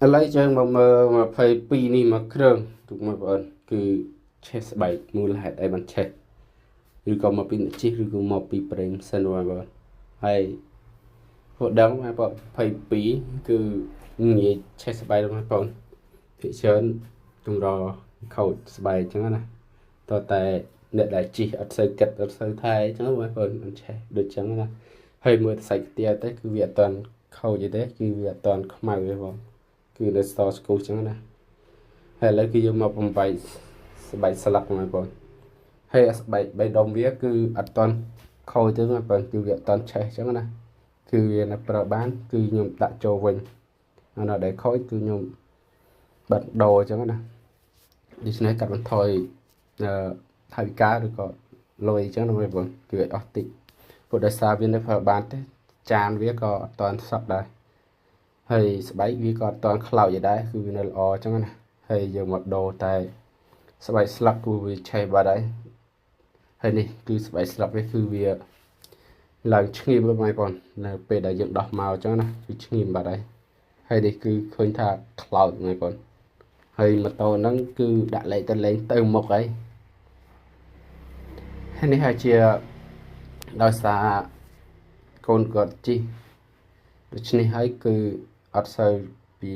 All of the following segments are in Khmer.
ឥឡូវយើងមកមើល22នេះមកគ្រឿងទុកមកបងប្អូនគឺឆេះស្បែកមូលហេតុអីបានឆេះឬក៏មកពីអ្នកជិះឬក៏មកពីប្រេងសិនបងប្អូនហើយពួកដឹងបងប្អូន22គឺងាយឆេះស្បែកបងប្អូនភាគច្រើនកម្រខូចស្បែកអញ្ចឹងណាតើតែអ្នកដែលជិះអត់សូវគិតអត់សូវថែអញ្ចឹងបងប្អូនមិនឆេះដូចអញ្ចឹងណាហើយមើលតែសាច់ខ្ទាទៅគឺវាអត់ទាន់ខូចទេគឺវាអត់ទាន់ខ្មៅទេបងគឺនៅសស្គូអញ្ចឹងណាហើយឥឡូវគឺយើងមកបំបែកស្បែកស្លឹកបងប្អូនហើយស្បែកបីដុំវាគឺអត់ទាន់ខូចទេបងប្អូនគឺវាអត់ទាន់ឆេះអញ្ចឹងណាគឺវានៅប្រើបានគឺខ្ញុំដាក់ចូលវិញអានៅដែលខូចគឺខ្ញុំបាត់ដូរអញ្ចឹងណាដូច្នេះកាត់បន្ថយអឺថវិកាឬក៏លុយអញ្ចឹងណាបងប្អូនគឺឲ្យអស់តិចព្រោះដោយសារវានៅប្រើបានទេចានវាក៏អត់ទាន់សក់ដែរហើយស្បែកវាក៏អត់ទាន់ខ្លោចដែរគឺវានៅល្អអញ្ចឹងណាហើយយើងមកដូរតែស្បែកស្លឹកគឺវាឆេះបាត់ហើយហើយនេះគឺស្បែកស្លឹកវាគឺវាឡើងឈ្ងៀមបងប្អូននៅពេលដែលយើងដោះមកអញ្ចឹងណាគឺឈ្ងៀមបាត់ហើយហើយនេះគឺឃើញថាខ្លោចបងប្អូនហើយម៉ូតូហ្នឹងគឺដាក់លេខទៅលេងទៅមុខហើយហើយនេះហើយជាដោយសារកូនគាត់ជិះដូច្នេះហើយគឺអត់សូវពី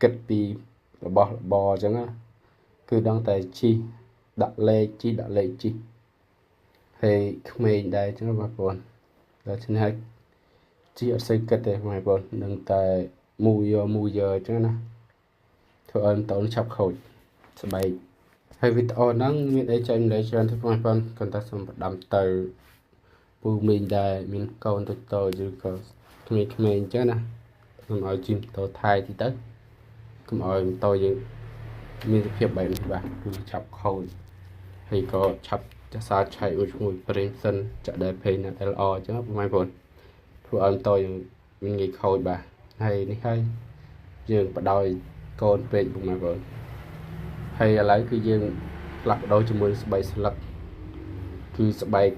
គិតពីរបស់របរអញ្ចឹងណាគឺដឹងតែជិះដាក់លេខជិះដាក់លេខជិះហើយក្មេងដែរអញ្ចឹងបងប្អូនដូច្នេះហើយជិះអត់សូវគិតទេបងប្អូននឹងតែមូយកមូយកអញ្ចឹងណាធ្វើឲ្យម៉ូតូឆាប់ខូចស្បែកហើយវីដេអូហ្នឹងមានអីចែកម្លែកច្រើនទេបងប្អូនគ្រាន់តែសូមផ្ដាំទៅពូមីងដែរមានកូនតូចៗឬក៏ក្មេងៗអញ្ចឹងណាកុំឲ្យជិះម៉ូតូថៃទីទៅកុំឲ្យម៉ូតូយើងមានសភាពបែបនេះបាទគឺឆាប់ខូចហើយក៏ឆាប់ចាសាឆែកមួយឈ្មោះប្រេងសិនចាក់ដែលភេងណាដែលល្អអញ្ចឹងបងប្អូនធ្វើឲ្យម៉ូតូយើងមានងាយខូចបាទហើយនេះហើយយើងបដោយកូនពេកបងប្អូនហើយឥឡូវគឺយើងផ្លាស់ប្ដូរជាមួយស្បែកស្លឹកគឺស្បែក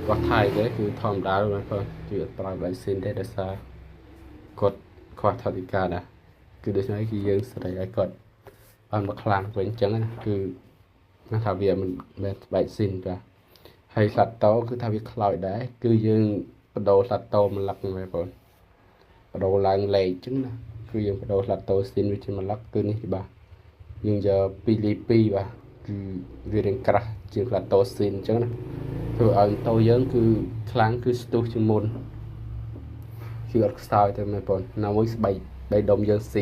គាត់ថៃទេគឺធម្មតាបងប្អូនគឺអត់ប្រើបែកស៊ីនទេដោយសារគាត់ខ្វះថវិកាដែរគឺដូច្នេះគឺយើងស្រែកឲ្យគាត់បានមកខ្លាំងវិញអញ្ចឹងណាគឺថាវាមិនមែនស្បែកស៊ីនបាទហើយស្លាត់តោគឺថាវាខ្លោចដែរគឺយើងបដូរស្លាត់តោម្លឹកបងប្អូនបដូរឡើងលេខអញ្ចឹងណាគឺយើងបដូរស្លាត់តោស៊ីនវាជាម្លឹកគឺនេះបាទយើងយក2លី2បាទគឺវារៀងក្រាស់ជាងស្លាត់តោស៊ីនអញ្ចឹងណាធ្វើឲ្យតោយើងគឺខ្លាំងគឺស្ទុះជាងមុនគឺអត់ខ្សោយទេបងប្អូនណាមួយស្បែកបីដុំយើងស៊ី